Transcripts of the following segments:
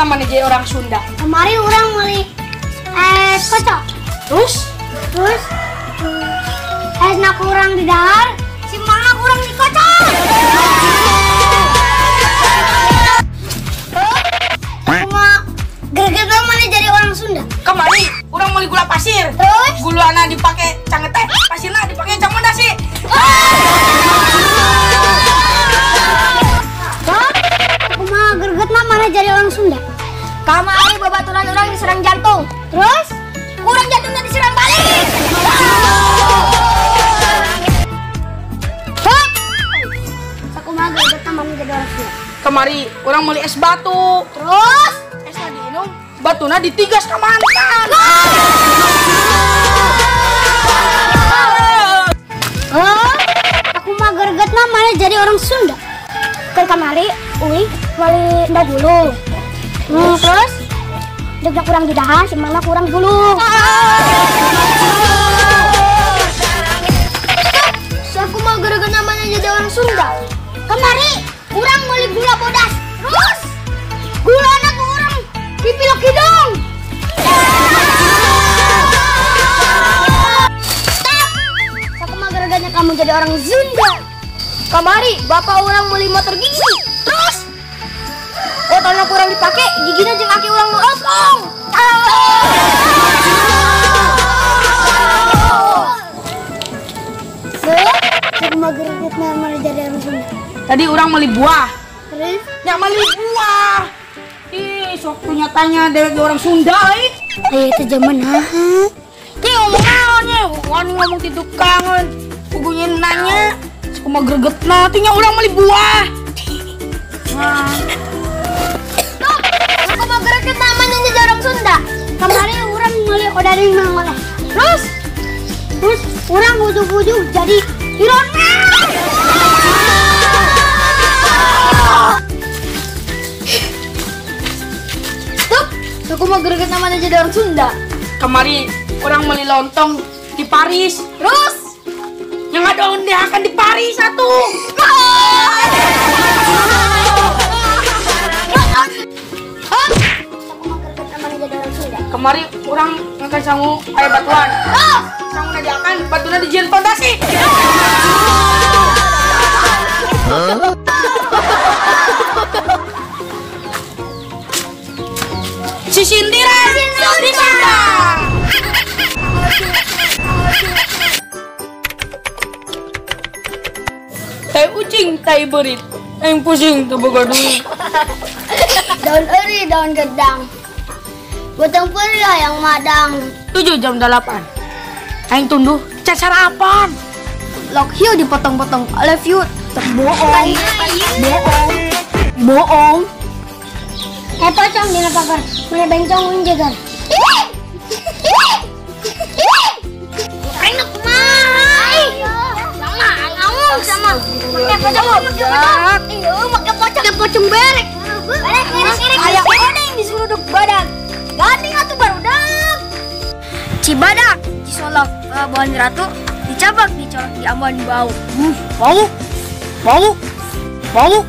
gregetna maneh jadi orang Sunda? Kemarin orang beli es kocok. Terus? Terus esna kurang di dahar, si mama kurang dikocok. Cuma gregetna maneh jadi orang Sunda. Kemarin orang beli gula pasir. Terus? Gulana dipake cangete, pasirna dipake cangmenda sih. Kumaha gregetna maneh jadi orang Sunda? Kamari babaturan orang diserang jantung. Terus? Kurang jantungnya diserang balik. Hop! Sakumaha gregetna maneh jadi orang Sunda? Kamari orang beli es batu. Terus? Esna diinum, batuna ditigas ka mantan. Oh, aku mah gregetna maneh jadi orang Sunda. Ke kamari, uih, beli ndak dulu. Terus, degna kurang di dahar, si mama kurang dulu. Aku mah gregetna maneh jadi orang Sunda. Kemari, urang beli gula bodas. Terus, gulana ku urang dipilok hidung. Stop! Aku mah gregetna kamu jadi orang Sunda. Kamari, bapak orang beli motor gigi. Terus, motornya kurang dipakai, giginya jeung aki urang nu osong. Aku mah gregetna maneh jadi orang Sunda. Tadi orang beli buah. Terus? Nya beli buah. Ih, sok nyatanya dewek orang Sunda euy. Aya itu zaman naha. Ki ngomong naon nya? Wani ngomong ti tukang. Pugunya nanya, kumaha gregetna teh nya urang beli buah. Stop. Aku mah gregetna maneh jadi orang Sunda. Kemarin urang beli odading mang oleh. Terus? Terus urang ujug-ujug jadi Iron Man. Stop. Aku mah gregetna maneh jadi orang Sunda. Kemari orang beli lontong di Paris. Terus? Yang ada undiakan di Paris satu. Aku mah gregetna maneh jadi orang Sunda. Kemari orang makan sangu aya batuan. Sangu diakan, batuna dijieun pondasi. Sisindiran di Sunda. Tai ucing, tai berit, aing pusing tuh boga duit. Daun eri, daun gedang. Botong peri yang madang. 7 jam 8. Aing tunduh, can sarapan. Lok hiu dipotong-potong oleh view. Bohong. Bohong. Bohong. Pocong dina pagar, mana bencong unjegar. Aing nu kumaha? Sama, ngomong sama. Make pocong, make pocong. Iya, make pocong. Make pocong berek. Berek, berek, berek. Aya odeng disuruduk badak. Gading atuh barudak. Cibadak, Cisolok, Pelabuhan Ratu, dicabak, dicolok, di Ambon bau. Bau, bau, bau.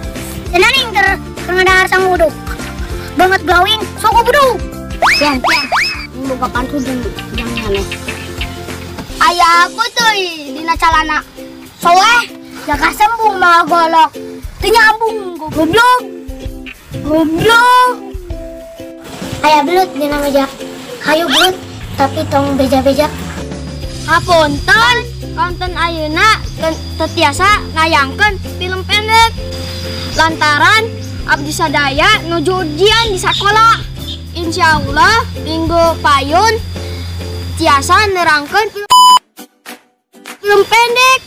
Cenah ning keur ngadahar sanguduk. Banget glowing, sok buduk. Pian, pian. Buka pantu jeung jeung maneh. Aya aku tuh dina calana. Soeh, jaga sembung malah golok. Teu nyambung goblok. Goblok. Aya belut dina meja. Hayu belut tapi tong beja-beja. Hapunten, konten ayeuna teu tiasa ngayangkeun film pendek. Lantaran abdi sadaya nuju ujian di sakola. Insya Allah minggu payun tiasa nerangkeun film pendek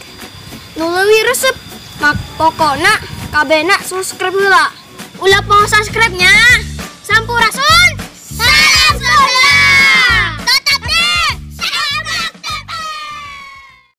nu leuwih resep. Mak pokona kabehna subscribe heula. Ulah poho subscribe nya. Sampurasun.